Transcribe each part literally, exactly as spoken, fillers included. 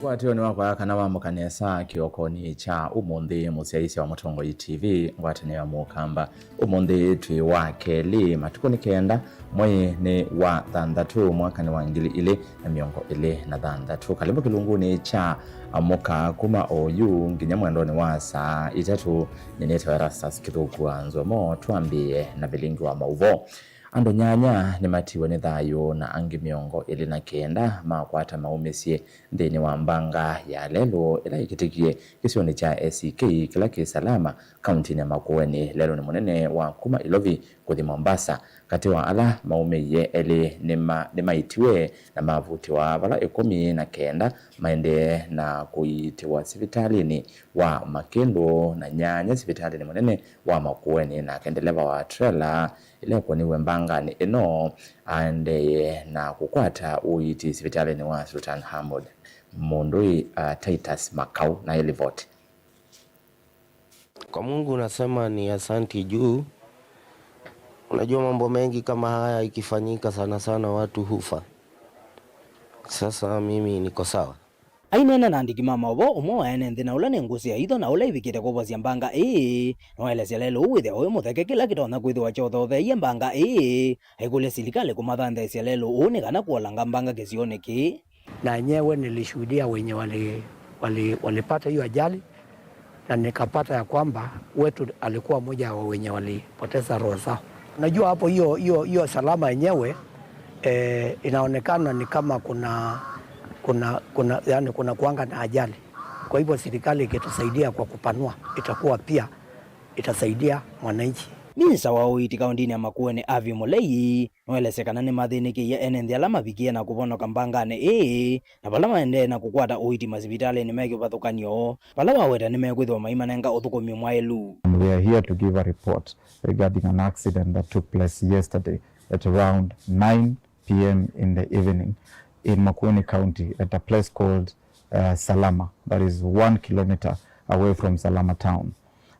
Ngwatĩo nĩ wakwa kana wamũka nesa kĩokonĩ kya ũmũnthĩ, mũsyaĩĩsya wa Mũtongoi T V, ngwatanĩo ya Mũkamba. Ũmũnthĩ twĩ wa kelĩ, matukũ nĩ kenda, mwei nĩ wa thanthatũ, mwakanĩ wa ngili ilĩ na mĩongo ĩlĩ na thanthatũ. Kalĩmbo kĩlungunĩ kya Amũka kuma oyu nginya mwendonĩ wa saa itatũ. Nĩnĩtawa Erastus Kĩthũku wa Nzomo. Twambĩĩe na vilingi wa maũvoo. Andũ nyanya nĩmatiwe nĩ thayũ na angĩ mĩongo ĩlĩ na kenda makwata maũmĩsye nthĩnĩ wa mbanga ya lelũ ĩla ĩkĩtĩkie kĩsionĩ kya S E K kĩla kĩ Salama, kauntinĩ ya Makueni, lelũnĩ mũnene wa kuma Ilovi kũthi Mombasa. Katĩ wa ala maũmĩie, elĩ nĩma-, nĩmaitiwe na mavutĩwa, vala ĩkũmi na kenda maendee na kũiitĩwa sivitalĩnĩ wa Makĩndũ na nyanya sivitalĩnĩ mũnene wa Makueni, nake ndeleva wa trela ĩla ĩkũniwe mbanganĩ ĩno aendee na kũkwata ũiiti sivitalĩnĩ wa Sultan Hamud. Mũndũi, uh, Titus Makau na ĩlivoti. Kwa Mungu nasema ni asanti juu, unajua mambo mengi kama haya ikifanyika sana sana watu hufa. Sasa mimi niko sawa. Aineena na andĩki ma maũvoo, ũmwe wa ene nthĩ na ũla nĩ ngũsĩ ya itho na ũla ĩvikĩte kũvosya mbanga ĩĩ, nĩwaelesya lelũ ũũ wĩthĩawa wĩ mũtheke kĩla kĩtonya kwĩthĩwa kyothotheeie mbanga ĩĩ, aikũlya silikalĩ kũmathanthĩĩsya lelũ ũũ nĩ kana kũolanga mbanga kĩsionĩ kĩĩ. Na enyewe nilishuhudia wenye wali-, wali-, walipata hiyo ajali, na nikapata ya kwamba wetu alikuwa mmoja wa wenye walipoteza roho zao. Unajua hapo hiyo, hiyo, hiyo Salama yenyewe, eh, inaonekana ni kama kuna, kuna, kuna, yani kuna kuanga na ajali. Kwa hivyo serikali ikitusaidia kwa kupanua, itakuwa pia, itasaidia mwananchi. Minista wa ũiiti kaũntinĩ ya Makueni, Avi Mũlei, nũelesya kana nĩmathĩnĩkĩie ene nthĩ ala mavikie na kũvonoka mbanganĩ ĩĩ, na vala maendee na kũkwata ũiiti masivitalĩnĩ me kĩvathũkany'o, vala waweta nĩmekwĩthĩwa maimanenga ũthũkũmi mwaĩlu. And we are here to give a report regarding an accident that took place yesterday at around nine p m in the evening in Makueni County at a place called, uh, Salama, that is one kilometer away from Salama town.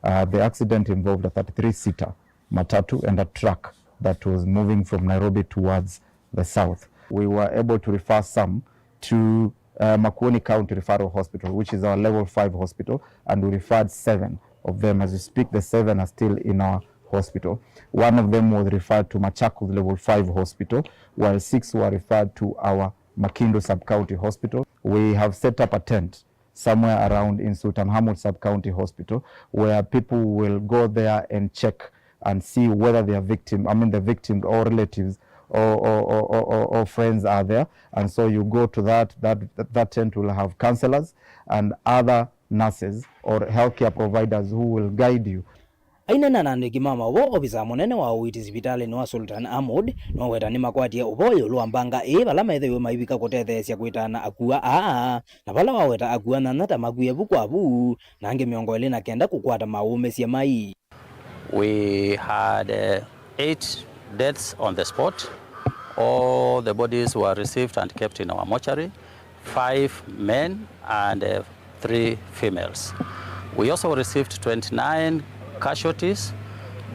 Uh, the accident involved a thirty-three seater matatu and a truck that was moving from Nairobi towards the south. We were able to refer some to, uh, Makueni County Referral Hospital, which is our level five hospital, and we referred seven of them. As we speak, the seven are still in our hospital. One of them was referred to Machakos Level five Hospital, while six were referred to our Makindu Sub-County Hospital. We have set up a tent somewhere around in Sultan Hamud Sub-County Hospital, where people will go there and check and see whether their victim, I mean, the victim or relatives or, or, or, or, or, or friends are there. And so you go to that, that, that tent will have counselors and other nurses or healthcare providers who will guide you. Aineena na andĩki ma maũvoo, ovisaa mũnene wa ũiiti sivitalĩnĩ wa Sultan Hamud nũweta nĩmakwatie ũvoo ĩũlũ wa mbanga ĩĩ vala methĩiwe maivika kũtetheesya kwĩtaana akua aa, na vala waweta akua nyanya ta makwie vu kwa vu, na angĩ mĩongo ĩlĩ na kenda kũkwata maũmĩsye mai. We had, uh, eight deaths on the spot. All the bodies were received and kept in our mortuary. Five men and, uh, three females. We also received twenty-nine casualties.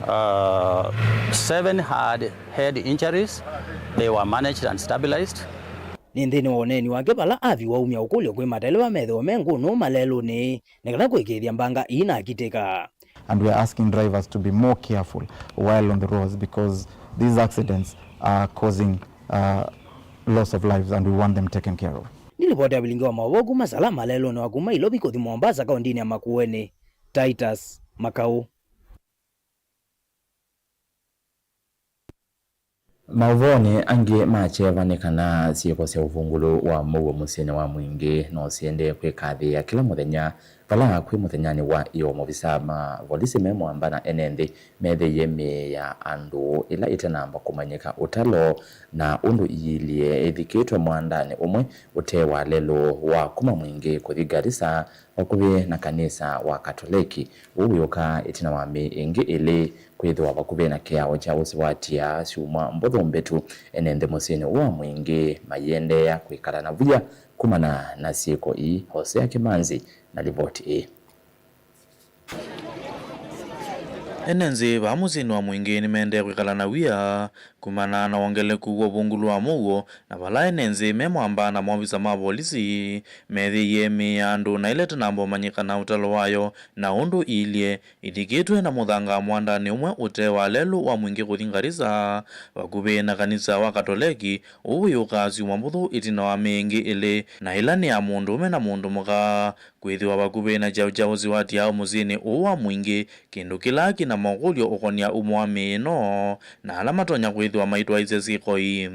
Uh, seven had head injuries. They were managed and stabilized. Nĩ nthĩnĩ wa ũneeni wake vala Avi waumya ũkũlyo kwĩ mateleva methĩwa me ngũnũ malelũnĩ nĩ kana kũĩkĩĩthya mbanga ii nakitĩka. And we are asking drivers to be more careful while on the roads because these accidents are causing, uh, loss of lives and we want them taken care of. Nĩ livoti ya vilingi wa maũvoo kuma Salama lelũnĩ wa kuma Ilovi kũthi Mombasa kaũntinĩ ya Makueni, Titus Makau. Maũvoonĩ angĩ ma kyeva nĩ kana syĩko sya ũvungũlũ wa mũuo mũsyĩnĩ wa Mwingĩ no siendee kwĩkathĩĩa kĩla mũthenya, vala kwĩ mũthenyanĩ wa ĩoo, maovisaa ma volisi me mũamba na ene nthĩ meethĩie mĩĩ ya andũ ĩla ĩtanamba kũmanyĩka ũtalo na ũndũ iilyĩ ĩthikĩtwe mwandanĩ ũmwe ũte wa lelũ wa kuma Mwingĩ kũthi Garissa, vakuvĩ na kanisa wa Katoleki. Ũu wĩũka ĩtina wa mĩĩ ĩngĩ ĩlĩ kwĩthĩwa vakuvĩ na kĩao kya ũsĩ wa Tia syumwa mbũthũ mbĩtu. Ene nthĩ mũsyĩnĩ ũũ wa Mwingĩ maiendeea kwĩkala na via kumana na syĩko ii. Hosea Kĩmanzi na livoti ĩĩ. Ene nthĩ vaa mũsyĩnĩ wa Mwingĩ nĩmaendee kwĩkala na wia Kumana na wongeleku wa ũvungũlu wa mũuo, na vala ene nzĩ me mwamba na maovisa ma volisi methĩie mĩĩ ya andũ na ĩla ĩtanamba ũmanyĩkana ũtalo wayo na ũndũ iilye, ithikĩtwe na mũthanga mwandanĩ ũmwe ũte wa lelũ wa Mwingĩ kũthi Garissa, vakuvĩ na kanisa wa Katoleki, ũũ wĩyũkaa syumwa mbũthũ ĩtina wa mĩĩ ĩngĩ ĩlĩ, na ĩla nĩ ya mũndũũme na mũndũ mũka. Kwĩthĩwa vakuvĩ na kyaũ kya ũsi wa tiaũ mũsyĩnĩ ũũ wa Mwingĩ, kĩndũ kĩla kĩna makũlyo ũkonia umo wa mĩĩ ĩno na ala matonya kwĩthĩwa maitwaĩĩsya syĩko ii.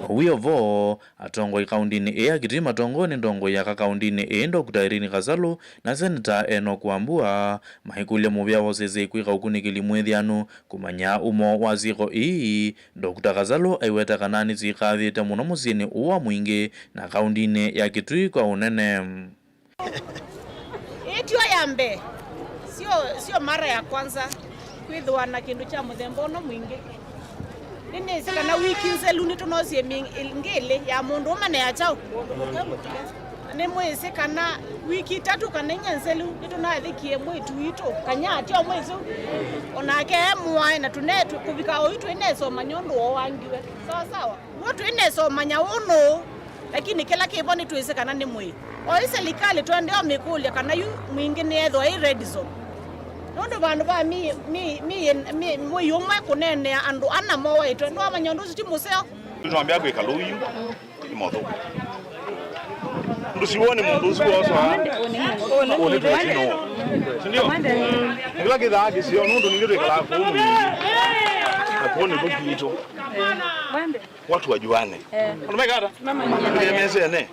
Wĩ o vo, atongoi kaũndĩnĩ ĩĩ ya Kitui matongoew'e nĩ ndongoi ya aka kaũndĩnĩ ĩĩ, Doctor Irene Kasalu, na Seneta Enock Wambua, maikũlya mũvĩa wa ũseseĩ kwĩka ũkunĩkĩli mwĩthĩanu kũmanya umo wa syĩko ii. Doctor Kasalu aiweta kana nĩsyĩkathĩte mũno mũsyĩnĩ ũũ wa Mwingĩ na kaũndĩnĩ ya Kitui kwa ũnene. Ĩĩ tyo ya mbee, sio, sio mara ya kwanza kwĩthĩwa na kĩndũ kya mũthemba ũno Mwingĩ. Nĩnĩsĩ kana wiki nzelu nĩtũnosie mĩ-, ĩngĩ ĩlĩ ya mũndũũme na ya kyaũ. Nĩmwĩsĩ kana wiki itatũ kana inya nzelu nĩtũnathĩkie mwĩĩtu witũ Kanyati, o mwĩsĩ, o nake e mũae, na tũne-, tũ-, kũvika oyu twĩnesomany'a ũndũ woo wangiwe. Sawa sawa. W'o twĩnesomany'a ũũ nũũ, lakini kĩla kĩvo nĩtwĩsĩ kana nĩ mwĩĩ. Oyu silikalĩ tũendee ũmĩkũlya kana yu Mwingĩ nĩethĩwa ĩ red zone. Nũndũ vandũ va mi-, mi-, mi-, mi-, mwĩĩ ũmwe kũneenea andũ ana moaĩtwe, nĩwamanya ũndũ ũsu ti mũseo? Nĩtwambĩa kwĩka lũu yu nĩ mothũku. Ndũsiwone mũndũ ũsu wosoa ũnĩtwĩsino. Sindio? Kĩla kĩthaa kĩseo nũndũ ningĩ twĩkalaa kũu Mwingĩ. Na kũu nĩ thũku itũ. Watu wajuane. Andũ mekata? Mama. Mekata.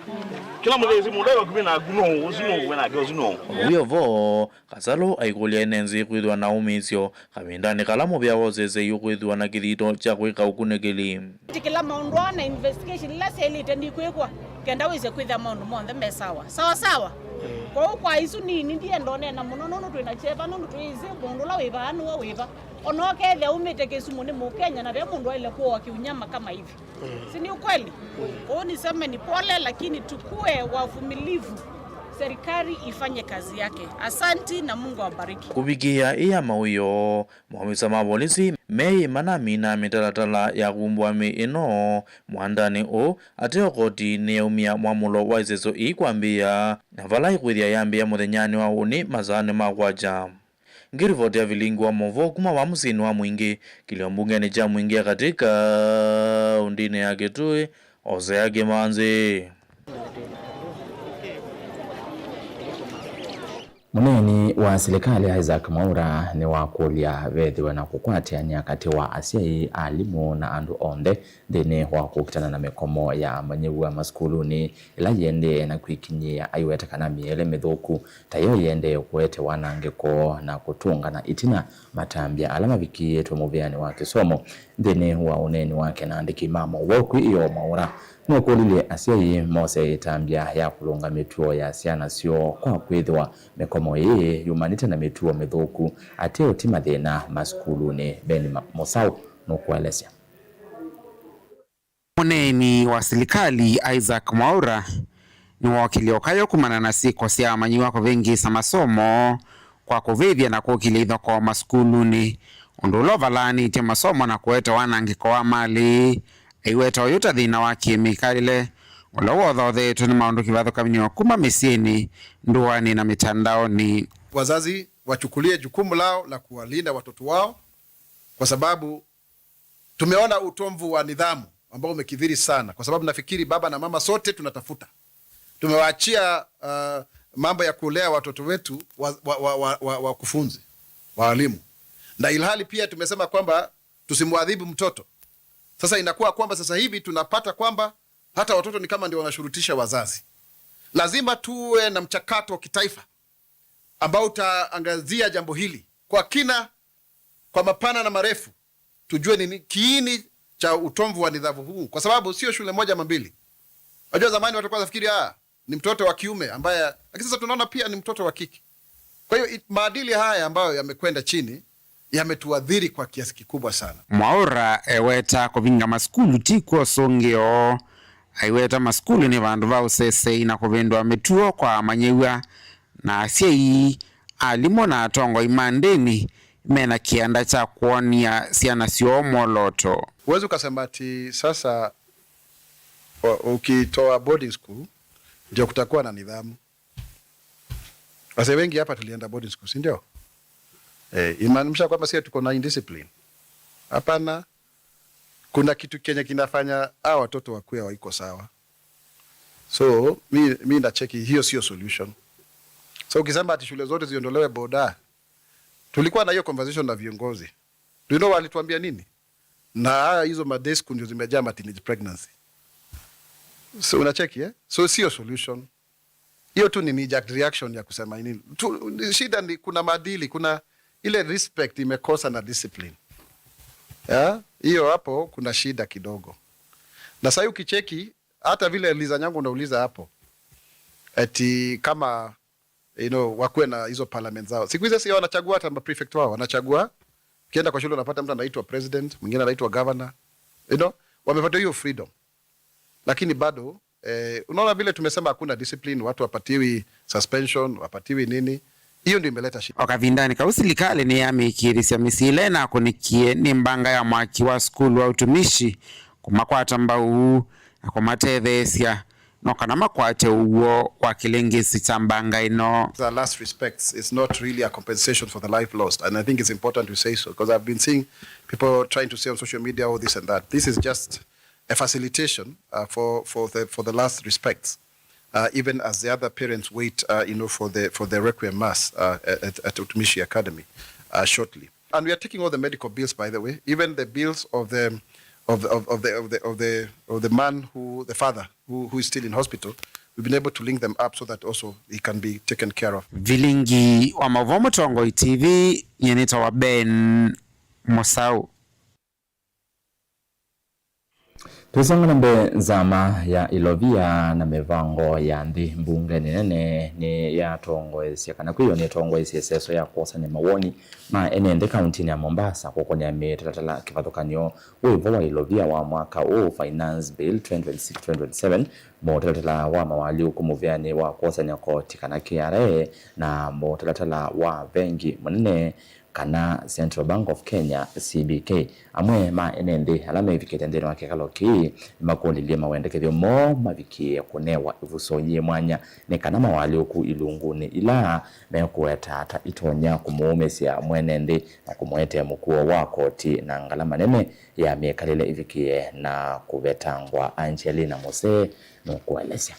Kĩla mũthĩ si mũndũ e vakuvĩ naku no ũsu no we nake ũsu no. Wĩ o vo, Kasalu aikũlya ene nzĩ kwĩthĩwa na ũmĩĩsyo kavindanĩ kala mũvĩa wa ũseseĩ ũkwĩthĩwa na kĩthito kya kwĩka ũkunĩkĩli. Tĩkĩla maũndũ aa na investigation ila syaĩlĩte nikwĩkwa kenda wĩse kwĩthĩa maũndũ monthe me sawa. Sawa sawa. Kwoou kwa isu nini ndienda ũneena mũno nũndũ twĩ na kyeva nũndũ twĩsĩ mũndũ ũla wĩ vaa nĩwe wĩ va. Ona ũkethĩa umĩte Kĩsumu nĩ Mũkenya na ve mũndũ waĩle kũoa kĩunyama kama hivi. Si ni ukweli? Kwa hiyo niseme ni pole, lakini tukue wavumilivu. Serikali ifanye kazi yake. Asanti na Mungu awabariki. Kũvikĩa ĩya mawĩoo, maovisa ma volisi meĩ manamina mĩtalatala ya kumbũa mĩĩ ĩno mwandanĩ ũũ, ateo koti nĩyaumya mwamũlo wa ĩseso ii kwambĩĩa, na vala ĩkwĩthĩa yambĩĩa mũthenyanĩ wa ũnĩ masaanĩ ma kwakya. Ngĩrivoti ya vilingi wa maũvoo kuma vaa mũsyĩnĩ wa Mwingĩ, kĩlio mbungenĩ kya Mwingĩ ya katĩ kaũndĩnĩ ya Kitui, Hosea Kĩmanzi. Mũneeni wa silikalĩ Isaac Mwaura nĩwakũlya vethĩwe na kũkwatĩanĩa katĩ wa asyai, alimũ na andũ onthe nthĩnĩ wa kũkitana na mĩkomo ya amanyĩw'a masukulunĩ ĩla yĩendee na kwĩkinyĩĩa, aiweta kana mĩele mĩthũku ta ĩyo yĩendee kũete wanangĩko na kũtũngana ĩtina matambya ala mavikĩĩtwe mũvĩanĩ wa kĩsomo. Nthĩnĩ wa ũneeni wake na andĩki ma maũvoo kwĩ ĩoo, Mwaura nũkũlilye asyai mose ĩtambya ya kũlũnga mĩtuo ya syana syoo kwa kwĩthĩwa mĩkomo ĩĩ yumanĩte na mĩtuo mĩthũku, ateo ti mathĩna masukulunĩ. Ben Ma-, Mũsaũ nũkũelesya. Mũneeni wa silikalĩ Isaac Mwaura nĩwookĩlye ũkayũ kumana na syĩko sya amanyĩw'a kũvĩngĩĩsa masomo kwa kũvĩvya na kũkĩlya ithokoo masukulunĩ, ũndũ ũla ũvalaanĩtye masomo na kũete wanangĩko wa malĩ, aiweta ũyũ ta thĩna wa kĩmĩkalĩle ũla wothotheetwe nĩ maũndũ kĩvathũkany'o kuma mĩsyĩnĩ, ndũanĩ na mĩtandaonĩ. Wazazi wachukulie jukumu lao la kuwalinda watoto wao kwa sababu tumeona utovu wa nidhamu ambao umekithiri sana, kwa sababu nafikiri baba na mama sote tunatafuta. Tumewaachia, uh, mambo ya kulea watoto wetu wa, wa, wa, wa, wa, wakufunzi, walimu. Na ilhali pia tumesema kwamba tusimwadhibu mtoto. Sasa inakuwa kwamba sasa hivi tunapata kwamba hata watoto ni kama ndio wanashurutisha wazazi. Lazima tuwe na mchakato wa kitaifa ambao utaangazia jambo hili kwa kina, kwa mapana na marefu, tujue nini kiini cha utovu wa nidhamu huu, kwa sababu sio shule moja ama mbili. Unajua zamani watu walikuwa wanafikiri, ah, ni mtoto wa kiume ambaye, lakini sasa tunaona pia ni mtoto wa kike. Kwa hiyo, it-, maadili haya ambayo yamekwenda chini yametuathiri kwa kiasi kikubwa sana. Mwaura eweta kũvinga masukulu ti kw'o ũsũngĩo. Aiweta masukulu nĩ vandũ va ũsesei na kũvĩndũa mĩtuo kwa amanyĩw'a na asyai, alimũ na atongoi ma ndĩni, mena kĩanda kya kwonia syana syoo mwolooto. Huwezi ukasema ati sasa wa- ukitoa boarding school ndio kutakuwa na nidhamu. Wazee wengi hapa tulienda boarding school, si ndio? Eh, imaanisha kwamba sisi tuko na indiscipline? Hapana. Kuna kitu kenye kinafanya hawa watoto wakuwe hawaiko sawa. So mi, mi nacheki hiyo sio solution. So ukisema ati shule zote ziondolewe boda, tulikuwa na hiyo conversation na viongozi. Do you know walituambia nini? Na haya, hizo ma day school ndio zimejaa ma teenage pregnancy. So unacheki, eh? So sio solution. Hiyo tu ni knee jerk reaction ya kusema nini tu. Shida ni kuna maadili, kuna ile respect imekosa na discipline. Ya hiyo hapo kuna shida kidogo. Na sasa ukicheki hata vile Liza Nyangu unauliza hapo eti kama you know, wakuwe na hizo parliament zao. Siku hizi sio wanachagua hata maprefect wao, wanachagua. Ukienda kwa shule unapata mtu anaitwa president, mwingine anaitwa governor. You know, wamepata hiyo freedom. Lakini bado eh, unaona vile tumesema hakuna discipline, watu wapatiwi suspension, wapatiwi nini. Hiyo ndio imeleta shida. O kavindanĩ kau, silikalĩ nĩyamĩkĩĩthĩsya mĩsyĩ ĩla ĩnakũnĩkie nĩ mbanga ya mwaki wa sukulu wa ũtumishi kũmakwata mbau na kũmatetheesya no kana makwate ũw'o wa kĩlĩngĩsĩ kya mbanga ĩno. The last respects is not really a compensation for the life lost, and I think it's important to say so because I've been seeing people trying to say on social media, oh, this and that. This is just a facilitation uh, for, for, the, for the last respects, uh, even as the other parents wait uh, you know, for, the, for the requiem mass uh, at, at Utumishi Academy uh, shortly. And we are taking all the medical bills, by the way, even the bills of the, of, of, of, the, of, the, of, the, of the man who, the father who, who is still in hospital. We've been able to link them up so that also he can be taken care of. Vilingi wa Mauvoo, Mũtongoi T V, nyie nĩtawa Ben Mũsaũ. Tũisonga na mbee, nzama ya Ilovia na mĩvango ya nthĩ mbungenĩ nene nĩyatongoesya kana kwĩw'a nĩtongoesye ĩseso ya kwosany'a mawoni ma ene nthĩ kauntinĩ ya Mombasa kũkonea mĩtalatala kĩvathũkany'o wĩvo wa Ilovia wa mwaka ũũ, Finance Bill twenty twenty-six twenty twenty-seven, mũtalatala wa mawaalyũku mũvĩanĩ wa kwosany'a koti kana K R A, na mũtalatala wa vengi mũnene kana Central Bank of Kenya, C B K. Amwe ma ene nthĩ ala mevikĩte nthĩnĩ wa kĩkalo kĩĩ nĩmakũlilye mawendekethyo moo mavikĩe kũnewa ĩvuso yĩ mwanya nĩ kana mawaalyũku ilungunĩ ila mekũweta ta itonya kũmũũmĩsya mwene nthĩ na kũmũetee mũkuo wa koti na ngalama nene ya mĩkalĩle ĩvikĩe na kũvetangwa. Angelina Mose nũkũelesya.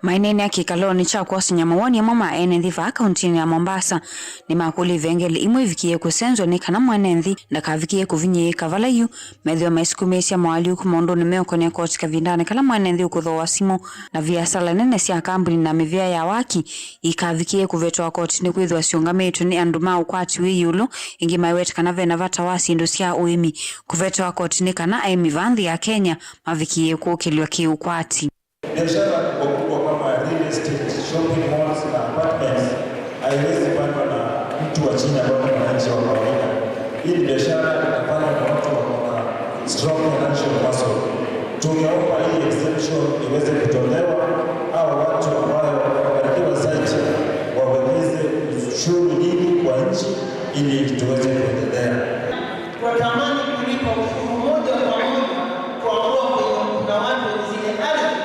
Maineenea kĩkalonĩ kya kwosany'a mawoni, amwe ma ene nthĩ vaa kauntinĩ ya Mombasa nĩmakũlya ivengele imwe ivikĩe kũsenzwa nĩ kana mwene nthĩ ndakavikĩe kũvinyĩĩka vala yu methĩwa maisukumĩĩsya mawaalyũku maũndũnĩ meũkonea koti kavindanĩ kala mwene nthĩ ũkũthooa simũ na viasala nene sya kambuni na mĩvĩa ya waki ikavikĩe kũvetwa koti nĩkwĩthĩwa syũngamĩtwe nĩ andũ ma ũkwati wĩ ĩũlũ. Ĩngĩ maiweta kana ve na vata wa syĩndũ sya ũĩmi kũvetwa koti nĩ kana aĩmi vaa nthĩ ya Kenya mavikĩe kũkĩlw'a kĩ-ũkwati. Biashara kubwa kubwa kama real estate, shopping malls na apartments haiwezi fanywa na mtu wa chini ambaye ni mwananchi wa kawaida. Hii ni biashara inafanywa na watu wako na strong financial muscle. Tungeomba hii exemption iweze kutolewa, hawa watu ambao wamebarikiwa zaidi wawekeze ushuru nyingi kwa nchi ili tuweze kuendelea. Twatamani kulipa ushuru moja kwa moja, kuamua kwenye kuna watu wenye zile ardhi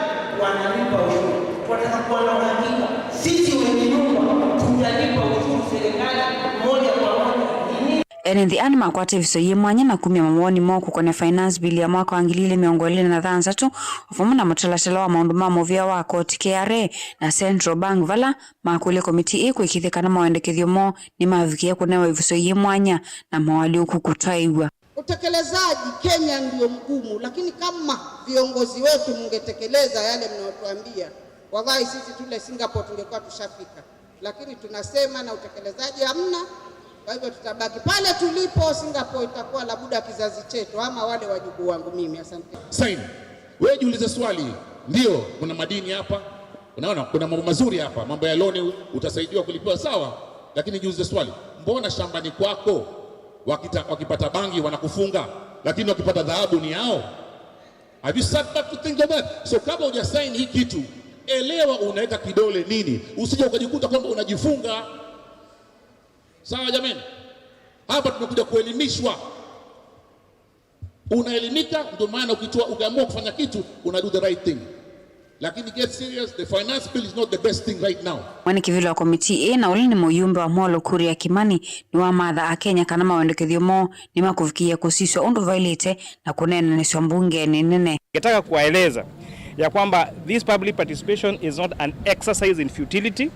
wanalipa ushuru. Twataka kuwa na uhakika sisi wenye nyumba tutalipa ushuru serikali moja kwa moja. Ni nini? Ene nthĩ aa nĩmakwata ĩvuso yĩ mwanya na kumya mawoni moo kũkonea Finance Bill ya mwaka wa ngili ilĩ mĩongo ĩlĩ na thanthatũ, o vamwe na mũtalatala wa maũndũ ma mũvĩa wa koti, K R A, na Central Bank, vala makũlya komitii ĩĩ kũĩkĩĩthya kana mawendekethyo moo nĩmavikĩe kũnewa ĩvuso yĩ mwanya na mawaalyũku kũtaĩw'a. Utekelezaji Kenya ndio mgumu, lakini kama viongozi wetu mngetekeleza yale mnayotuambia, wallahi sisi tule Singapore tungekuwa tushafika, lakini tunasema na utekelezaji hamna. Kwa hivyo tutabaki pale tulipo, Singapore itakuwa labuda kizazi chetu ama wale wajukuu wangu mimi. Asante. Saini. Wewe jiulize swali, ndio kuna madini hapa, unaona kuna mambo mazuri hapa, mambo ya loni utasaidiwa kulipiwa, sawa, lakini jiulize swali, mbona shambani kwako wakita, wakipata bangi wanakufunga, lakini wakipata dhahabu ni yao? Have you sat back to think of that? So kabla hujasaini hii kitu, Elewa unaweka kidole nini, usije ukajikuta kwamba unajifunga. Sawa jamani? Hapa tumekuja kuelimishwa. Unaelimika, ndio maana ukichua, ukiamua kufanya kitu, una do the right thing. Lakini get serious, the finance bill is not the best thing right now. Mwene kĩvĩla wa komitii ĩĩ na ũla nĩ mũyumbe wa Molo Kuria Kimani nĩwamatha Akenya kana mawendekethyo moo nĩmakũvikĩĩa kũsisw'a ũndũ vaĩlĩte na kũneenanĩsw'a mbungenĩ nene. Ningetaka kuwaeleza ya kwamba this public participation is not an exercise in futility,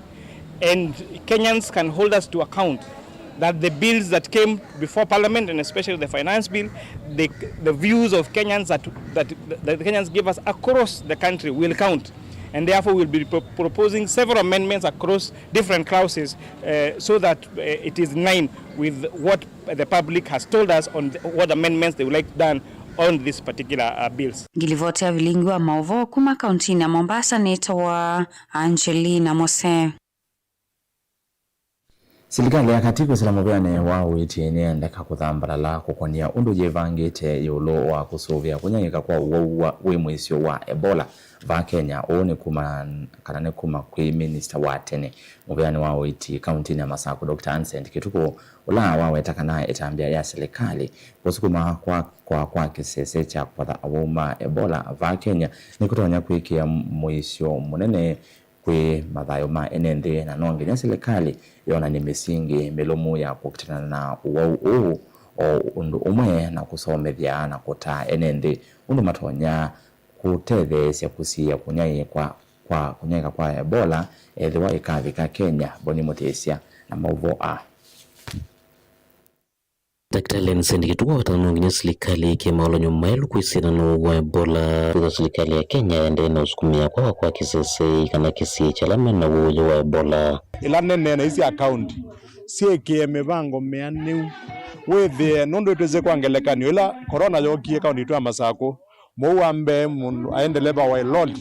and Kenyans can hold us to account that the bills that came before Parliament, and especially the Finance Bill, the, the views of Kenyans that, that, that the Kenyans give us across the country will count. And therefore, we'll be pro- proposing several amendments across different clauses, uh, so that, uh, it is in line with what the public has told us on the, what amendments they would like done on these particular, uh, bills. Ngilivoti ya vilingi wa maũvoo kuma kauntinĩ ya Mombasa nĩtawa Angelina Mose. Silikalĩ ya katĩ kwĩsĩla mũvĩanĩ wa ũiiti nĩyendeka kũthambalala kũkonia ũndũ yĩvangĩte ĩũlũ wa kũsũvĩa kũnyaĩĩka kwa ũwau wa wĩ mũisyo wa Ebola vaa Kenya. Ũũ nĩ kuma, kana nĩ kuma kwĩ minista wa tene mũvĩanĩ wa ũiiti kauntinĩ ya Masakũ, Doctor Anncent Kĩtukũ, ũla waweta kana ĩtambya ya silikalĩ kũsukuma kwa, kwa, kwa kĩsese kya kwatha awau ma Ebola vaa Kenya nĩkũtonya kwĩkĩa mũisyo mũnene kwĩ mathayũ ma ene nthĩ, na no nginya silikalĩ yonany'e mĩsingi mĩlũmu ya kũkitana na ũwau ũũ, o ũndũ ũmwe na kũsomethya na kũtaa ene nthĩ ũndũ matonya kũtetheesya kũsiĩĩa kũnyaĩĩka kwa, kwa kũnyaĩĩka kwa Ebola ethĩwa ĩkavika Kenya. Boni Mũthĩsya na maũvoo aa. Daktari Anncent Kĩtukũ aweta no nginya silikalĩ yĩkĩe maũlany'o maĩlu kwĩsĩana na ũwau wa Ebola. Kwĩthĩwa silikalĩ ya Kenya yaendee na ũsukumĩa kwa kwa kĩsese kana kĩsiĩĩ kya ala me na ũwau ũyũ wa Ebola. Ĩla nene na isi akaunti syĩkĩe mĩvango mĩanĩu wĩthĩe, nũndũ ĩtwĩsĩ kwa ngelekany'o ĩla korona yookie kaunti itũ ya Masakũ, mũu wa mbee mũndũ aĩ ndeleva wa ĩloli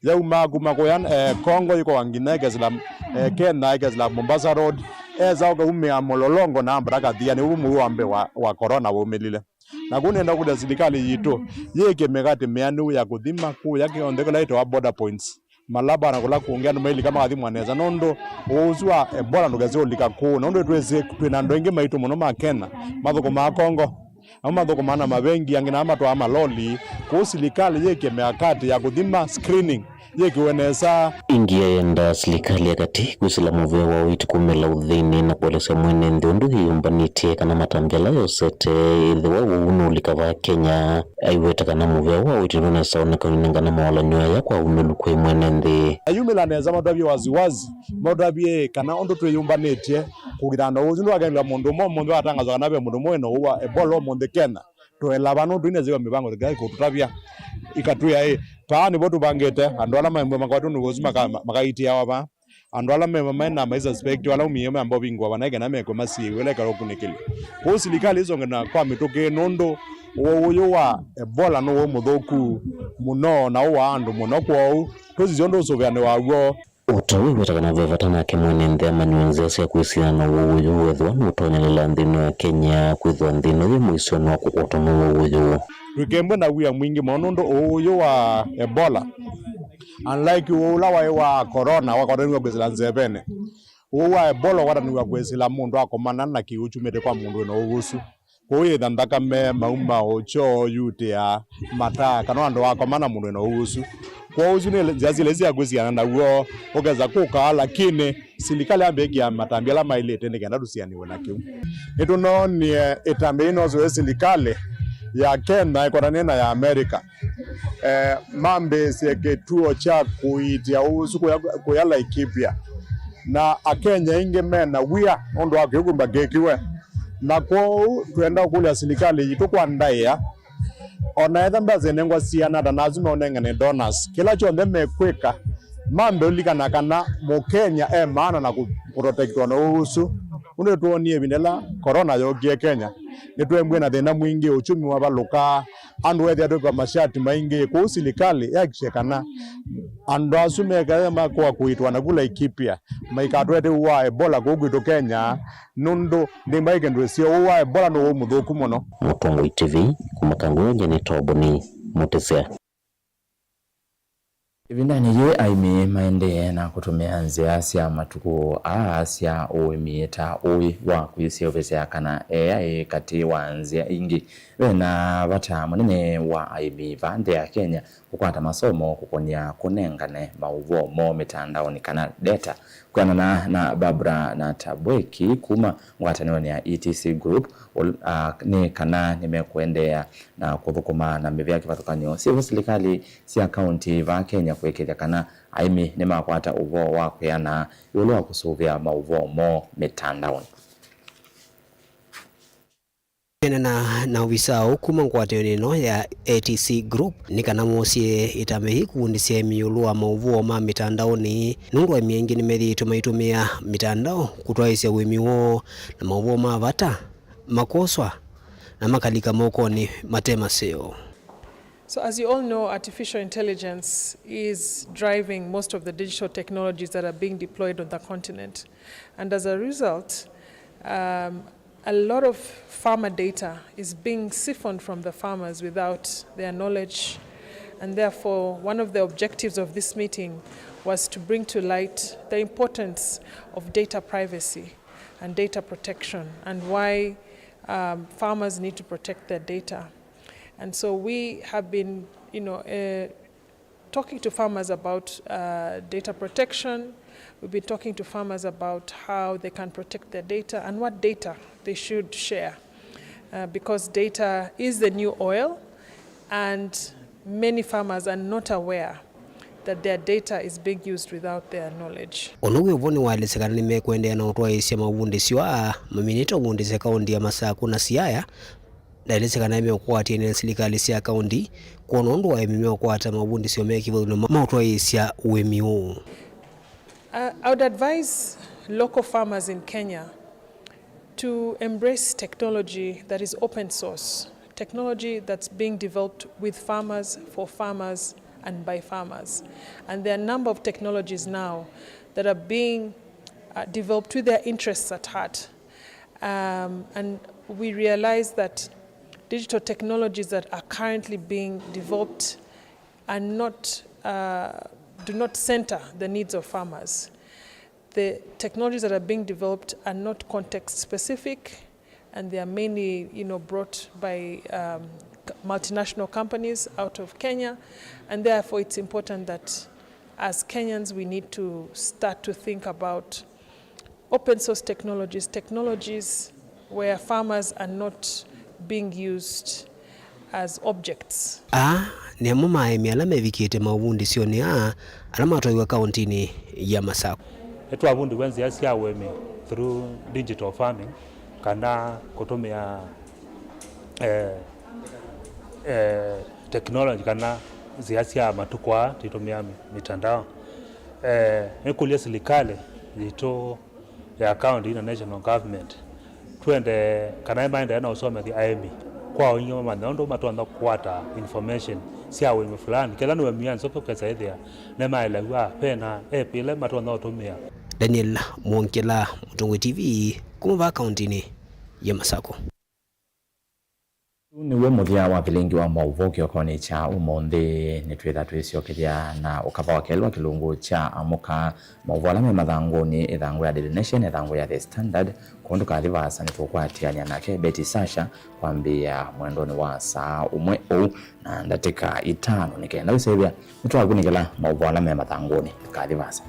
yaumaa kuma kũya, eh, Congo yĩkowa nginya ĩkesĩla, eh, Kenya ĩkesĩla Mombasa Road, esa ũkaumĩa Mlolongo na ambata Kathiani. Ũu mũu wa mbee wa, wa korona waumĩlile. Na kũu nĩenda kũlya silikalĩ yitũ yĩkĩe mĩkate mĩanĩu ya kũthima kũya kĩonthe kĩla ĩtawa border points, Malaba na kũla kũngĩ andũ mailika makathimwa nesa, nũndũ ũwau ũsu wa Ebola ndũkese ũlika kũu, nũndũ twĩsĩ twĩ na andũ aingĩ maitũ mũno ma Kenya mathũkũmaa Congo. Amwe mathũkũmaa na mavengi, angĩ namo matwaa maloli. Kwoou silikalĩ yĩkĩe mĩakati ya kũthima, screening, yĩkĩwe nesa. Ĩngĩ ayenda silikalĩ ya katĩ kwĩsĩla mũvĩa wa ũiiti kumĩla ũthĩnĩ na kũelesya mwene nthĩ ũndũ yĩyũmbanĩtye kana matambya ala yosete ĩthĩwa ũwau nũũlika vaa Kenya. Aiweta kana mũvĩa wa ũiiti ndũnesa oneka ũinengana maũlany'o aya kwa ũmĩlu kwĩ mwene nthĩ. Ayumĩla nesa matavye waziwazi, matavye kana ũndũ twĩyũmbanĩtye kũkitana na ũwau ũsu ndwakengelwa mũndũ ũmwe ũmũnthĩ watangazwa kana ve mũndũ ũmwe wĩna ũwau wa Ebola ũmũnthĩ Kenya. Tũela vano tũinezĩwa mĩvango ĩla ĩkũtũtavya, ĩkatwĩa ĩ, vaa nĩvo tũvangĩte, andũ ala maĩmbwa makwatwe nĩ ũwau ũsu maka-, makaitĩawa vaa. Andũ ala me, me na maisuspect ala umie mamba ũvingũa vana kana mekwe masiĩwe ĩla ĩkaũkunĩkĩlya. Kwoou silikalĩ ĩsonge na kwa mĩtũkĩ nũndũ ũwau ũyũ wa Ebola nĩ ũwau mũthũku mũno na ũwaa andũ mũno, kwoou tũsisye ũndũ ũsũvĩanĩ waw'o. O ta ũu aiweta kana ve vata nake mwene nthĩ amanyĩwe nzĩa sya kwĩsĩana na ũwau ũyũ ethĩwa nũũtonyelela nthĩnĩ wa Kenya, kwĩthĩwa nthĩ ĩno yĩ mũisyonĩ wa kũkwatwa nĩ ũwau ũyũ. Tũikembwe na wia mwingĩ mũno nũndũ ũwau ũyũ wa Ebola, unlike ũwau ũla waĩ wa corona wakwataniw'a kwĩsĩla nzevenĩ, ũwau wa Ebola ũkwataniw'a kwĩsĩla mũndũ akomana na kĩw'ũ kyumĩte kwa mũndũ wĩna ũwau ũsu. Kwoou yĩtha nthakame, mauma, ũkyoo, yutĩa, mataa, kana andũ akomana mũndũ wĩna ũwau ũsu. Kwoou isu nĩ nzĩa syĩlĩ sya kwĩsiana naw'o, ũkesa kũkaa, lakini silikalĩ yambĩĩkĩa matambya ala maĩlĩte nĩ kenda tũsianĩwe na kĩu. Nĩtũnoonie ĩtambya yĩu nosũe silikalĩ ya Kenya ĩkwatanie na ya America, eh, mambĩĩsye kĩtuo kya kũiitĩa ũsu kũya, kũya Laikipia. Na Akenya aingĩ me na wia nũndũ wa kĩu kũmba kĩkiwe. Na kwoou twenda kũkũlya silikalĩ yitũ kwa ndaĩa, o na etha mbesa inengwa siana ata na asu meũnengane donors, kĩla kyonthe mekwĩka mambe ũlikana kana Mũkenya e maana na kũ-, kũprotektwa na ũsu. Ũndũ nĩtwonie ĩvinda ĩla corona yookie Kenya, nĩtwembwie na thĩna mwingĩ, uchumi wavalũka, andũ ethĩa twĩkwa mashati maingĩ. Kwoou silikalĩ yahakikishe kana andũ asu mekae makoa kũitwa naku Laikipia maikatwete ũwau wa Ebola kũu kwitũ Kenya, nũndũ nthĩ mbaĩ kĩndũ ĩseo ũwau wa Ebola nĩ ũwau mũthũku mũno. Mũtongoi T V kuma Kangundo nĩ Toboni Mũtĩsya. Ĩvindanĩ yĩĩ, aĩmi maendee na kũtũmĩa nzĩa sya matukũ aa sya ũĩmi ta ũĩ wa kwĩseũvĩsya kana eaĩ katĩ wa nzĩa ingĩ. Ve na vata mũnene wa aĩmi vaa nthĩ ya Kenya kũkwata masomo kũkony'a kũnengane maũvoo moo mĩtandaonĩ kana data. Kwĩanana na Barbara Natabweki kuma ngwatanĩonĩ ya E T C Group, ul-, a, nĩ kana nĩmekũendeea na kũthũkũma na mĩvĩa kĩvathũkany'o syĩvo silikalĩ sya kaunti vaa Kenya kũĩkĩĩthya kana aĩmi nĩmakwata ũvoo wa kwĩana ĩũlũ wa kũsũvĩa maũvoo moo mĩtandaonĩ. Kũneena na ovisaa ũũ kuma ngwatanĩonĩ ĩno ya A T C Group nĩ kana mosye ĩtambya yĩĩ kũvundĩsya aĩmi ĩũlũ wa maũvoo ma mĩtandaonĩ, nũndũ aĩmi aingĩ nĩmethĩĩtwe maitũmĩa mĩtandao kũtwaĩĩsya ũĩmi woo, na maũvoo ma vata makoswa na makalika mokonĩ mate maseo. So as you all know, artificial intelligence is driving most of the digital technologies that are being deployed on the continent. And as a result, um, a lot of farmer data is being siphoned from the farmers without their knowledge. And therefore, one of the objectives of this meeting was to bring to light the importance of data privacy and data protection and why, um, farmers need to protect their data. And so we have been, you know, uh, talking to farmers about, uh, data protection. We've been talking to farmers about how they can protect their data and what data they should share, uh, because data is the new oil, and many farmers are not aware that their data is being used without their knowledge. Ũndũ wĩ ũvoo nĩwaelesya kana nĩmekũendeea na ũtwaĩĩsya mavundĩsyo aa maminĩte ũvundĩsya kaunti ya Masakũ na Siaya, ndaelesya kana nĩmeũkwatĩanĩa na silikalĩ sya kaunti kwona ũndũ aĩmi meũkwata mavundĩsyo me kĩvathũkany'o ma ũtwaĩĩsya ũĩmi ũũ. Uh, I would advise local farmers in Kenya to embrace technology that is open source, technology that's being developed with farmers, for farmers, and by farmers. And there are a number of technologies now that are being, uh, developed with their interests at heart. Um, and we realize that digital technologies that are currently being developed are not, uh, do not center the needs of farmers. The technologies that are being developed are not context specific, and they are mainly, you know, brought by, um, c-, multinational companies out of Kenya, and therefore it's important that as Kenyans we need to start to think about open source technologies, technologies where farmers are not being used as objects. Aa nĩ amwe ma aĩmi ala mevikĩte maũvundĩsyonĩ aa ala matwaiwe kauntinĩ ya Masakũ. Nĩtwavundiw'e nzĩa sya ũĩmi through digital farming, kana kũtũmĩa, eh, eh, technology kana nzĩa sya matukũ aa tũitũmĩa mĩ-, mitandao. Eh, nĩkũlya silikalĩ yitũ ya county na national government twende kana maendeee na ũsomethya aĩmi kwa ũingĩ mamanya ũndũ matonya kũkwata information sya ũĩmi fulani. Kethĩwa nĩ ũĩmi wa nzũkĩ, ũkesa ĩthĩa nĩmaelew'a vena app ĩla matonya ũtũmĩa. Daniel Mwongela, Mũtongoi T V, kuma vaa kauntinĩ ya Masakũ. Ũu nĩw'o mũthya wa vilingi wa maũvoo kĩokonĩ kya ũmũnthĩ. Nĩtwĩtha twĩsyokethya na ũkava wa kelĩ wa kĩlungu kya Amũka. Maũvoo ala me mathangũnĩ, ĩthangũ ya Daily Nation, ĩthangũ ya The Standard, kwoou ndũkathi vaasa, nĩtũkwatĩanĩa nake Betty Sasha kwambĩĩa mwendonĩ wa saa ũmwe ũu na ndatĩka itano, nĩ kenda wĩsĩthĩa nĩtwakunĩkĩla maũvoo ala me mathangũnĩ. Ndũkathi vaasa.